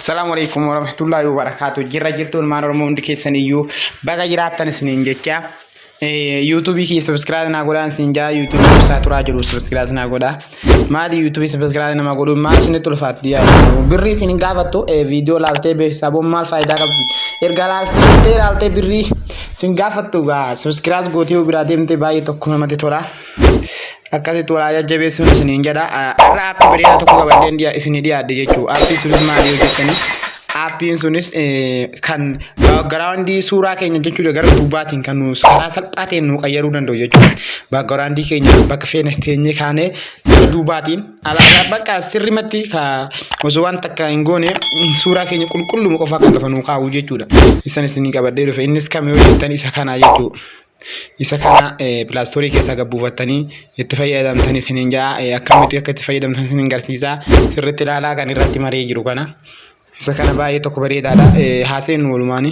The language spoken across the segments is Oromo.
Assalamu alaikum warahmatullahi wabarakatuh. Jirra jirtu ilmaan Oromoo hundi keessan iyyuu baga jiraattan isiniin jecha. Yuutuubii kiyya subscribe naa godhaa isiniin jaa yuutuubii ibsaa turaa jiru subscribe naa godhaa. Maali yuutuubii subscribe nama godhuun maal isinitti ulfaatti yaa birrii isin hin gaafattu viidiyoo laaltee beeksisaa boon maal faayidaa qabdi. Erga laaltee laaltee birrii isin gaafattu gaa subscribe gootee yoo biraa deemtee baay'ee tokko namatti tola. Akkasitti walaa jajjabeessuun isiniin jedha. Har'a aappii bareedaa tokko qabadheen isinii dhiyaadhe jechuudha. Aappiin sunis maali yoo jettanii aappiin sunis kan baakgiraawundii suuraa keenya jechuudha gara duubaatiin kan nu karaa salphaa ta'een nu qayyaruu danda'u jechuudha. Baakgiraawundii keenya bakka feene teenyee kaanee gara duubaatiin alaabaa bakka sirrimatti osoo waan takka hin goone suuraa keenya qulqulluma qofa kan lafa nu kaa'u jechuudha. Isan isinii qabadhee dhufe innis kam yoo jettan isa kana jechuudha. Isa kana pilaastorii keessaa gad buufattanii itti fayyadamtan isiniin ja'a. Akkamitti akka itti fayyadamtan isiniin garsiisa. Sirriitti ilaalaa kan irratti maree jiru kana. Isa kana baay'ee tokko bareedaadha. Haaseennu walumaani.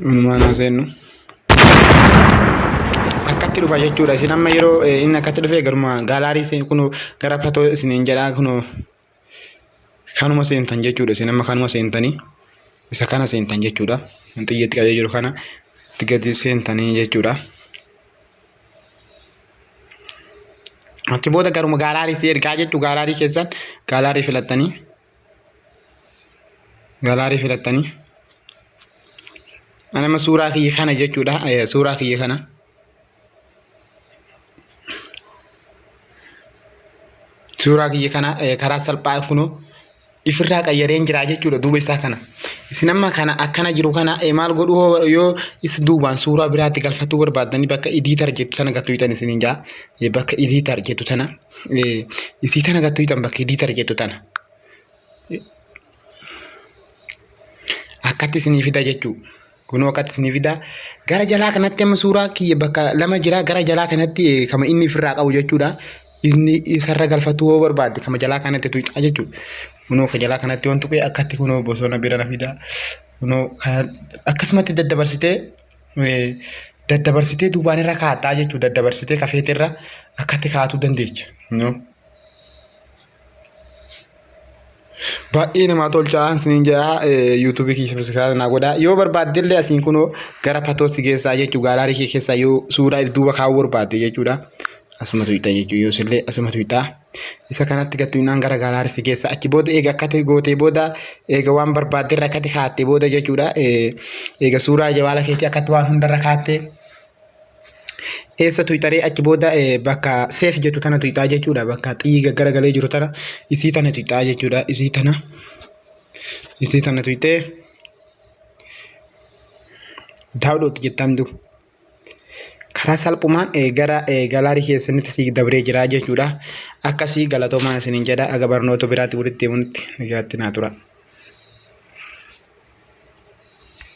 Walumaan haaseennu. Akkatti dhufa jechuudha. Isin amma yeroo inni akkatti dhufe garuma gaalaarii kun gara fatoo isiniin jedhaa kunoo. Kanuma seentan jechuudha. Isin amma kanuma seentanii isa kana seentan jechuudha. Xiyyeetti qabee jiru kana itti gadi seentanii jechuudha. Achi booda garuma gaalaarii si ergaa jechuu gaalaarii keessan gaalaarii filattanii gaalaarii filattanii ani amma suuraa kiyya kana jechuudha. Suuraa kiyya kana. Suuraa kiyya kana karaa salphaa kunoo ifirraa qayyareen jira jechuudha duuba isaa kana. Isin amma kana akkana jiru kana maal godhuu yoo is duubaan suuraa biraatti galfatuu barbaaddanii bakka editor jettu tana gattu hitan isiniin jaa bakka editor jettu tana isii tana gattu hitan bakka editor jettu tana. Akkatti isinii fida jechuudha. Kunoo akkatti isinii fida. Gara jalaa kanatti amma suuraa kiyya bakka lama jira. Gara jalaa kanatti kama inni ofirraa qabu jechuudha. Inni isarra galfatuu yoo barbaadde kama jalaa kanatti tuqxaa jechuudha. Kunoo ka jalaa kanatti waan tuqee akkatti kunoo bosona bira na fida. Kunoo akkasumatti daddabarsitee daddabarsitee duubaan irra kaa'attaa jechuudha. Daddabarsitee kafeetirra akkatti kaa'atuu dandeecha. Baay'ee namaa tolchaa isiniin jedha yuutuubii kiyya subscribe naa godhaa yoo barbaadde illee asiin kunoo gara patoo si geessaa jechuu gaalaarii kee keessaa yoo suuraa if duuba kaa'uu barbaadde jechuudha. Asuma tuqxa jechuu yoo sillee asuma tuqxa. Isa kanatti gattuunaan gara gaalaarii si geessa achi booda eega akkati gootee booda eega waan barbaadde irra akkati kaa'atte booda jechuudha. Eega suuraa jawaala keetii akkatti waan hundarra kaa'atte. Eessa tuyxaree achi booda bakka seef jettu tana tuyxaa jechuudha. Bakka xiyyi gaggaragalee jiru tana isii tana tuyxaa jechuudha. Isii tana isii tana tuyxee daawudhooti jettaan du. Karaa salphumaan gara galaarii keessanitti si dabree jira jechuudha. Akkasii galatoomaa isiniin jedha. Aga barnoota biraatti walitti deemuutti nagaatti naa tura.